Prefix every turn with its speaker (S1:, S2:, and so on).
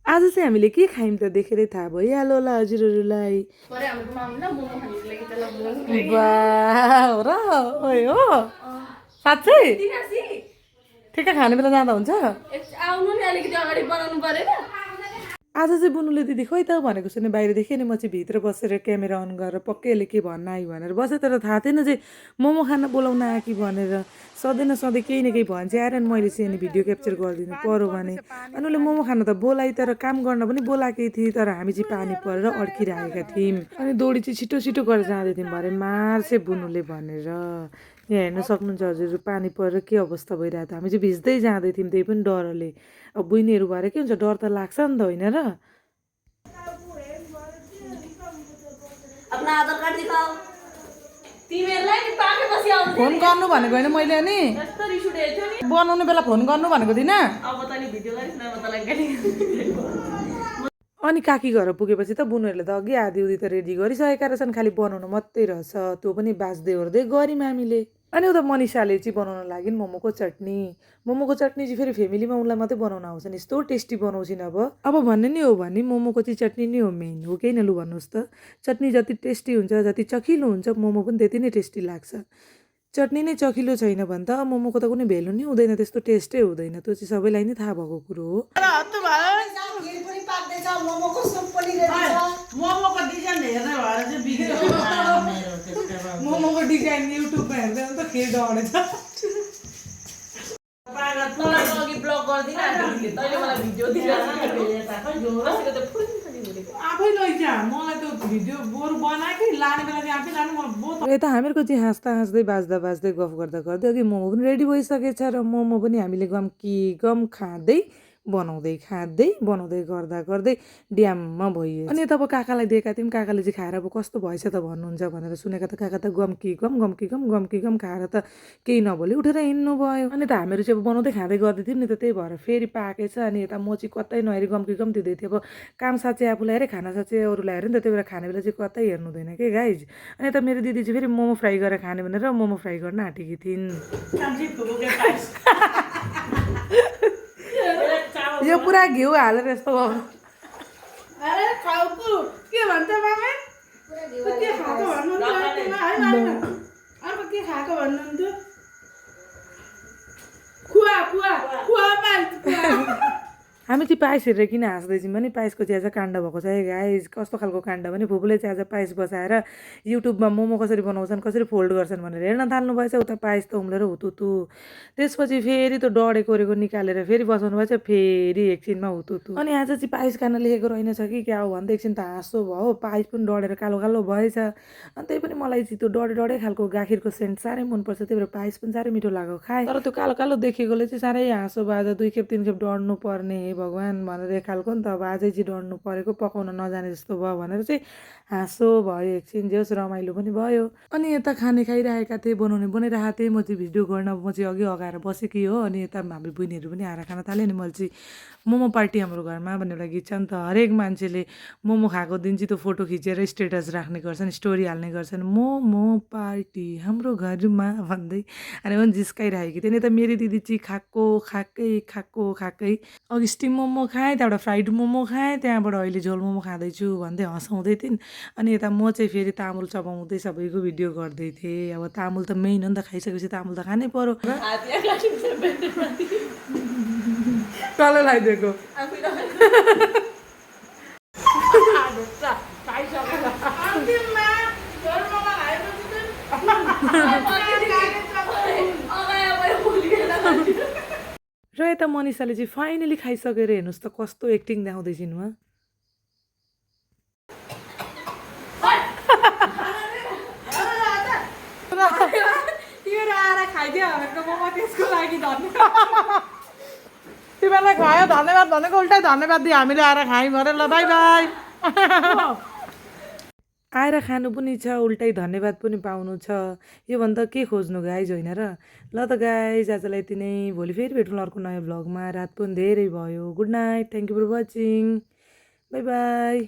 S1: आज चाहिँ हामीले के खायौँ त देखेरै थाहा भइहाल्यो होला हजुरहरूलाई। वाह हो र ओए हो साँच्चै ठिक्क खाने बेला जाँदा हुन्छ।
S2: आउनु नि अलिकति अगाडि बनाउनु परेन।
S1: आज चाहिँ बुनुले दिदी खोइ त भनेको सुने बाहिर देखेँ नि, म चाहिँ भित्र बसेर क्यामेरा अन गरेर पक्कै यसले के भन्न आयो भनेर बसेँ, तर थाहा थिएन चाहिँ मोमो खान बोलाउन आयो कि भनेर। सधैँ न सधैँ केही न केही भन्छ आएर अनि मैले चाहिँ अनि भिडियो क्याप्चर गरिदिनु पऱ्यो भने अनि उसले मोमो खान त बोलाइ, तर काम गर्न पनि बोलाएकै थिएँ, तर हामी चाहिँ पानी परेर अड्किरहेका थियौँ। अनि दौडी चाहिँ छिटो छिटो गरेर जाँदै थियौँ भरे मार्छे बुनुले भनेर। यहाँ हेर्न सक्नुहुन्छ हजुर पानी परेर के अवस्था भइरहेको थियो। हामी चाहिँ भिज्दै जाँदै थियौँ त्यही पनि डरले। अब बहिनीहरू भएर के हुन्छ, डर त लाग्छ नि त होइन र। फोन गर्नु भनेको होइन मैले, अनि बनाउने बेला फोन गर्नु भनेको थिइनँ। अनि काकी घर पुगेपछि त बुनुहरूले त अघि आधी उधी त रेडी गरिसकेका रहेछन्, खालि बनाउनु मात्रै रहेछ। त्यो पनि बाँच्दै ओर्दै गऱ्यौँ हामीले। अनि उता मनिषाले चाहिँ बनाउन लागि मोमोको चटनी। मोमोको चटनी चाहिँ फेरि फ्यामिलीमा उनलाई मात्रै बनाउन आउँछ नि, यस्तो टेस्टी बनाउँछिन्। अब भन्ने नि हो भने मोमोको चाहिँ चटनी नै हो मेन, हो केही न लु भन्नुहोस् त। चटनी जति टेस्टी हुन्छ, जति चखिलो हुन्छ, मोमो पनि त्यति नै टेस्टी लाग्छ। चटनी नै चखिलो छैन भने त मोमोको त कुनै भेल्यु नै हुँदैन, त्यस्तो टेस्टै हुँदैन। त्यो चाहिँ सबैलाई नै थाहा भएको कुरो हो। मोमोको डिजाइन युट्युबमा हेर्दै अन्त फेरि डढेछ। आफै लैजा, मलाई त भिडियो बोरु बनाएकै लाने बेला चाहिँ आफै लानु मलाई बहुत। यता हामीहरूको चाहिँ हाँस्दा हाँस्दै बाँच्दा बाँच्दै गफ गर्दा गर्दै अघि मोमो पनि रेडी भइसकेछ र मोमो पनि हामीले गम खाँदै बनाउँदै गर्दा गर्दै ड्याममा भइयो। अनि यता अब काकालाई दिएका थियौँ, काकाले चाहिँ खाएर अब कस्तो भएछ त भन्नुहुन्छ भनेर सुनेका त काका त गम खाएर त केही नभोलि उठेर हिँड्नु भयो। अनि त हामीहरू चाहिँ अब बनाउँदै खाँदै गर्दै थियौँ नि त, त्यही भएर फेरि पाकेछ। अनि यता म चाहिँ कतै नहेरी गम दिँदै थिएँ। अब काम साँच्चै आफूलाई हेरेँ, खाना साँच्चै अरूलाई हेरेँ नि त, त्यही भएर खाने बेला चाहिँ कतै हेर्नु हुँदैन के गाइज। अनि यता मेरो दिदी चाहिँ फेरि मोमो फ्राई गरेर खाने भनेर मोमो फ्राई गर्न आँटेकी थिइन्। यो पुरा घिउ हालेर यस्तो भयो। के भन्छ मामा? के खाएको भन्नुहुन्थ्यो? हामी चाहिँ पायस हेरेर किन हाँस्दैछौँ भने पायसको चाहिँ आज काण्ड भएको छ है गाइज। कस्तो खालको काण्ड भने फुपूले चाहिँ आज पायस बसाएर युट्युबमा मोमो कसरी बनाउँछन्, कसरी फोल्ड गर्छन् भनेर हेर्न थाल्नु भएछ। उता पायस त उम्लेर हुतुतु। त्यसपछि फेरि त्यो डढेको निकालेर फेरि बसाउनु भएछ, फेरि एकछिनमा हुतुतु। अनि आज चाहिँ पायस खान लेखेको रहेनछ कि क्या हो भन्दा एकछिन त हाँसो भयो, पायस पनि डढेर कालो कालो भएछ। अनि त्यही पनि मलाई चाहिँ त्यो डढे खालको गाखिरको सेन्ट साह्रै मनपर्छ, त्यही भएर पायस पनि साह्रै मिठो लाग्यो खाएँ। तर त्यो कालो कालो देखेकोले चाहिँ साह्रै हाँसो बाज, 2 खेप 3 खेप डढ्नु पर्ने भगवान् भनेर एक खालको नि त। अब आजै चाहिँ डढ्नु परेको, पकाउन नजाने जस्तो भयो भनेर चाहिँ हाँसो भयो एकछिन, जे होस् रमाइलो पनि भयो। अनि यता खाने खाइरहेका थिएँ, बनाइरहेको थिएँ। म चाहिँ भिडियो गर्न म चाहिँ अघि अगाएर बसेकी हो। अनि यता हाम्रो बहिनीहरू पनि आएर खाना थाल्यो। अनि मैले चाहिँ मोमो पार्टी हाम्रो घरमा भन्ने एउटा गीत छ नि त, हरेक मान्छेले मोमो खाएको दिन चाहिँ त्यो फोटो खिचेर स्टेटस राख्ने गर्छन्, स्टोरी हाल्ने गर्छन्, मोमो पार्टी हाम्रो घरमा भन्दै। अनि पनि जिस्काइरहेकी थिएँ। यता मेरो दिदी चाहिँ खाएकै अघि स्टिम मोमो खाएँ, त्यहाँबाट फ्राइड मोमो खाएँ, त्यहाँबाट अहिले झोल मोमो खाँदैछु भन्दै हँसाउँदै थिइन्। अनि यता म चाहिँ फेरि तामुल चबाउँदै सबैको भिडियो गर्दै थिएँ। अब तामुल त मेन हो नि त, खाइसकेपछि तामुल त खानै पर्यो। कसले लगाइदिएको? र यता मनिषाले चाहिँ फाइनली खाइसकेर हेर्नुहोस् त कस्तो एक्टिङ देखाउँदैछिन् उहाँ। तिमीलाई खायो धन्यवाद भनेको उल्टै धन्यवाद दियो हामीले आएर खायौँ अरे। ल बाई बाई। आएर खानु पनि छ, उल्टै धन्यवाद पनि पाउनु छ, योभन्दा के खोज्नु गाइज होइन र। ल त गाइज आजलाई यति नै, भोलि फेरि भेटौँ अर्को नयाँ भ्लगमा। रात पनि धेरै भयो। Good night, thank you for watching, bye by.